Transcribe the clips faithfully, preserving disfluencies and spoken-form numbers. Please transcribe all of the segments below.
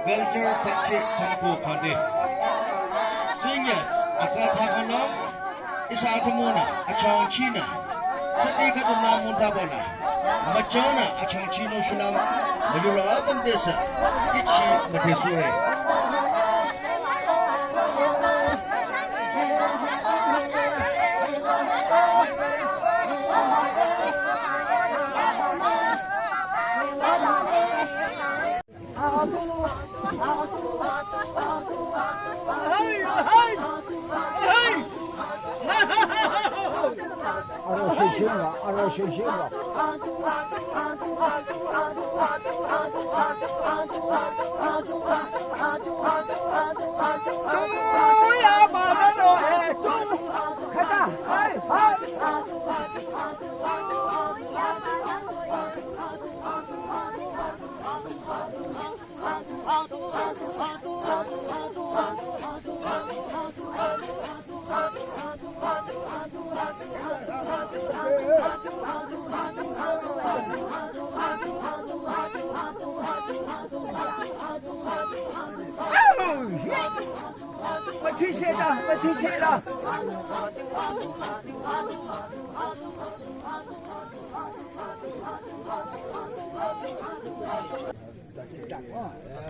Culture Pache Pangko Khande. Tsingyat, aka tsakana, ihsa atümungnü, achangchinü, sati khüdu namuntabala, müchangnü, achangchinung shulüm, müyurü apüm desa, ichi müdhesure.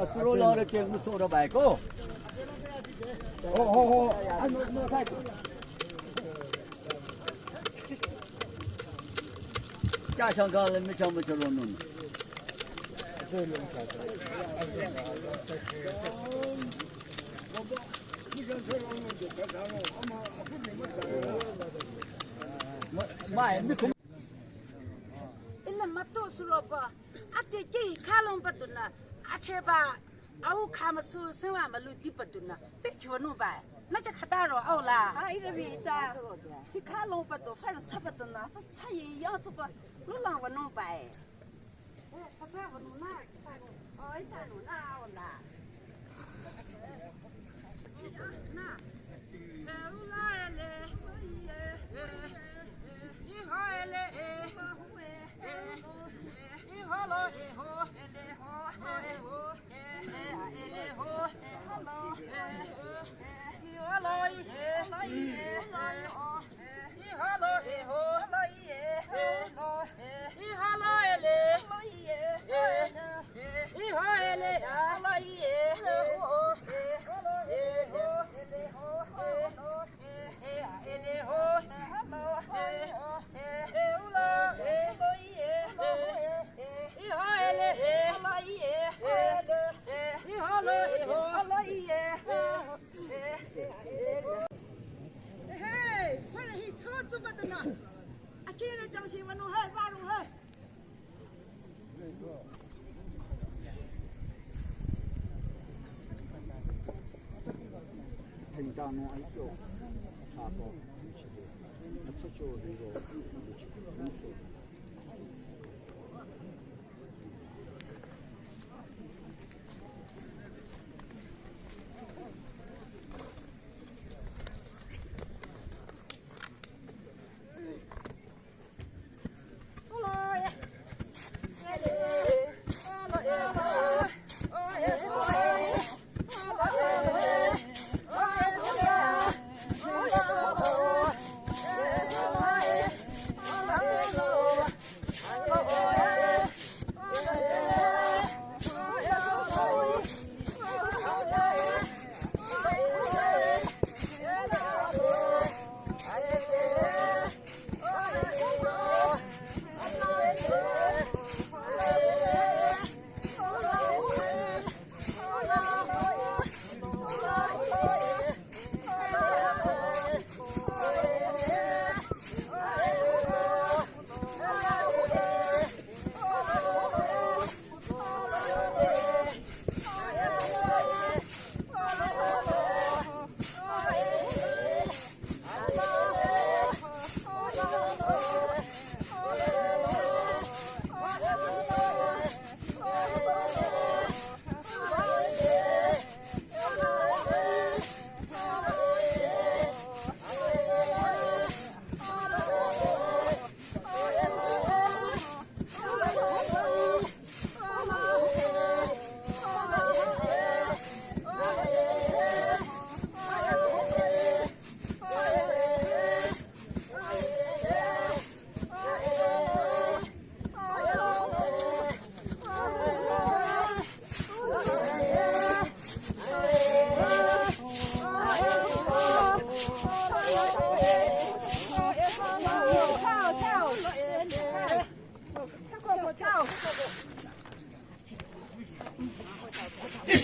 Aturo lore ke muso ra bai ko. Ho, ho, ho. Ano, no, sai. Kya shangka le mi chang mi chang ro nun. Ma, ma, mi kum. Ila mato suropa. Ate ke khalong patunü, acheba, au khamasu sewa malu di patunü, tse chiwa nu bai, na cha khataro au la. Ha, ira bi ta, hi khalong patu, far cha patunü, cha cha yi ya chu pa, lu lang wa nu bai. Eh, khataro nu na, oi ta nu na au la. Hey, fara hi cho chu ba ta na. Akira chang shi wa nu ha za ru ha.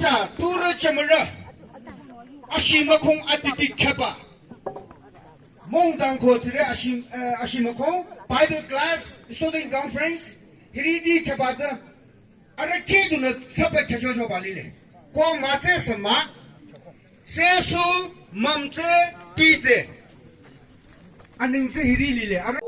Sa, tsurü chümürü. Ashimükong atiti kheba. Mongdang ko tire ashim, eh, ashimükong, Bible class, student conference, hiriti kheba de. Arüh kidunü sapa khecho cho balile. Ko mütse sema, sesu mümtse titse. Anengse hiri lile. Arüh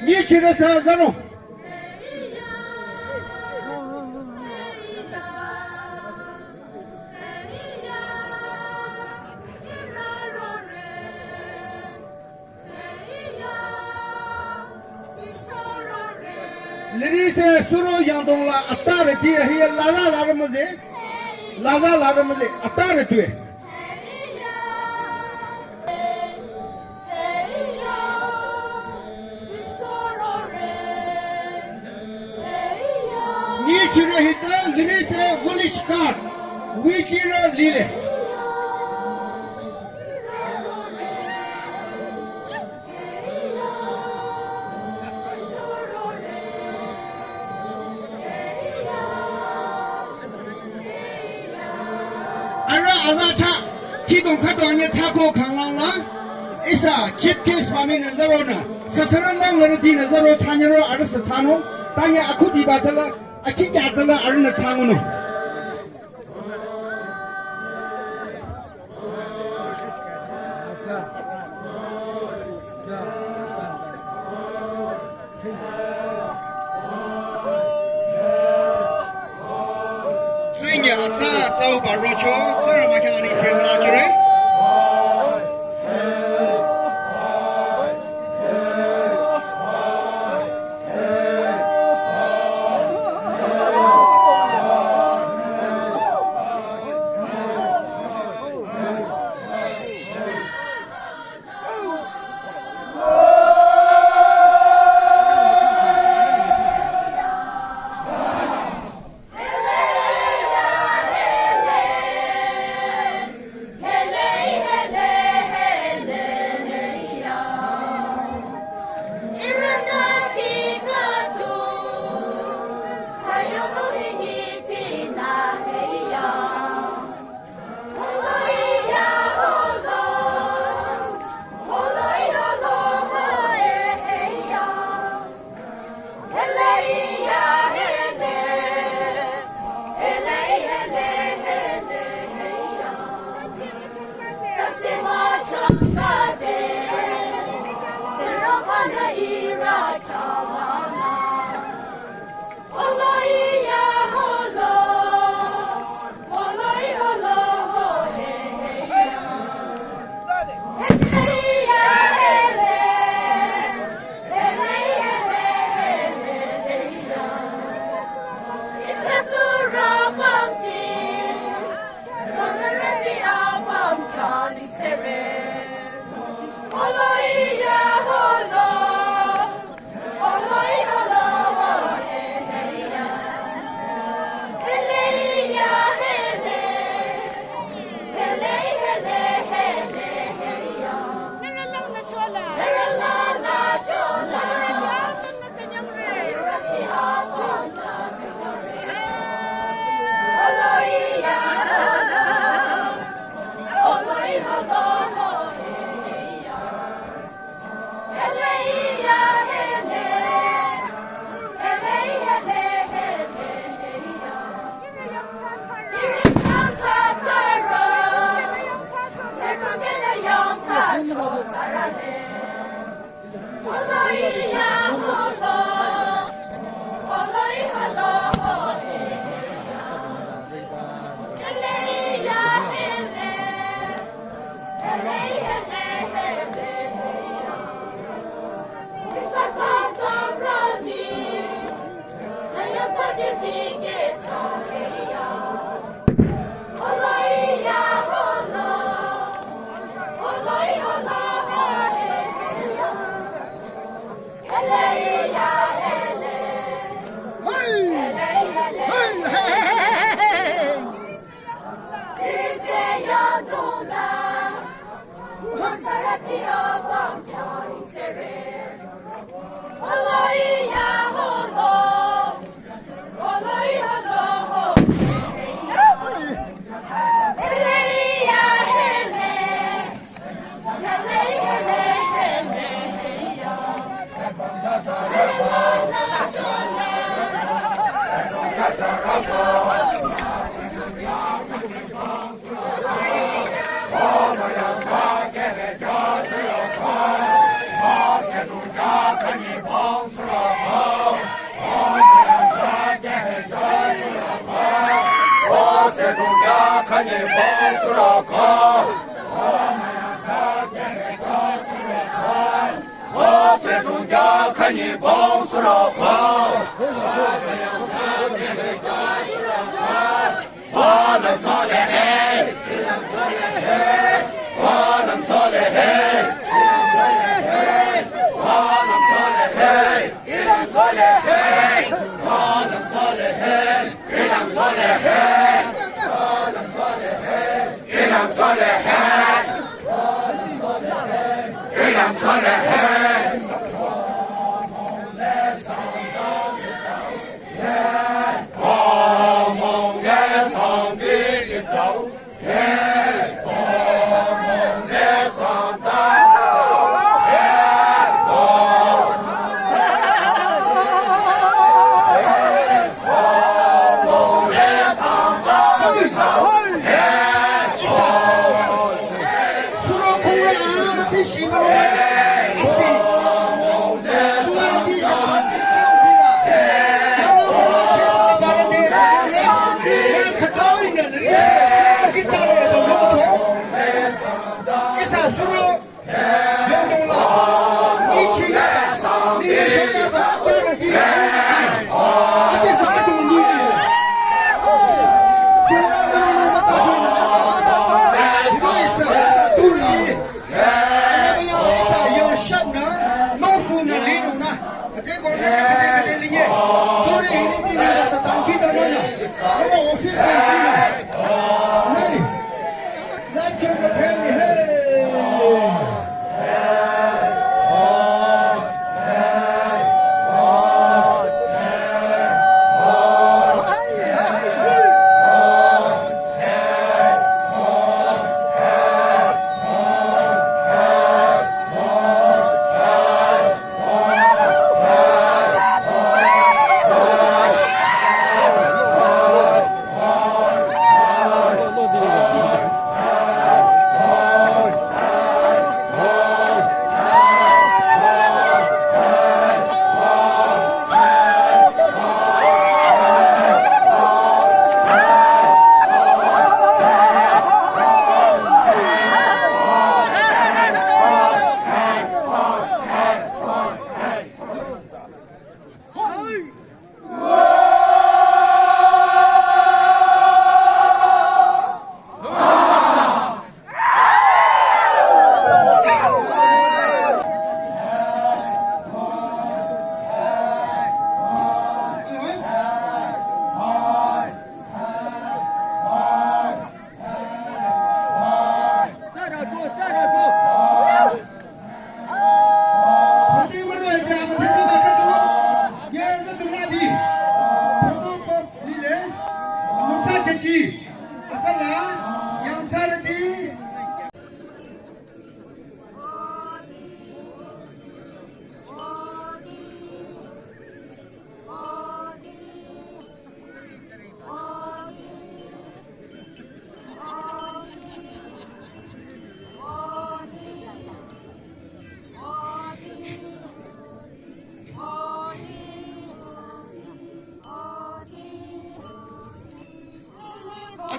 Nyi chire sa zano. Liri se suro yangdong la atare di hiya laza laramaze. Laza laramaze atare tue. Ni chire hita liri se village card. Wi chire lile. Arüh aza chah, kidong khüdu anyü thsako khanglang la, ihsa chief guest mami nü zaro nü, sasara lang laro di nü zaro thanyaro arüh sa thsanung, tanya akhudiba tsüla, akikya tsüla arüh nü thsangunung. Tsinye atsa atsauba rocho, Tsingrangba khyang anengse müla jüre.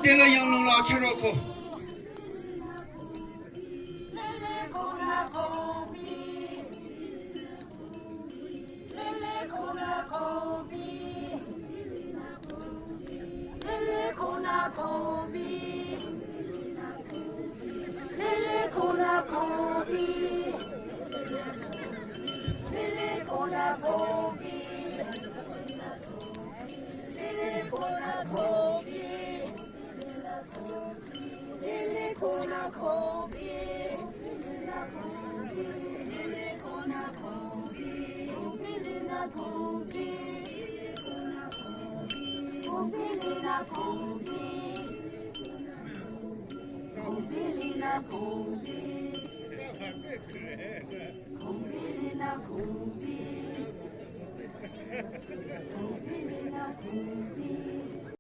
Adela yanglong la chiroko.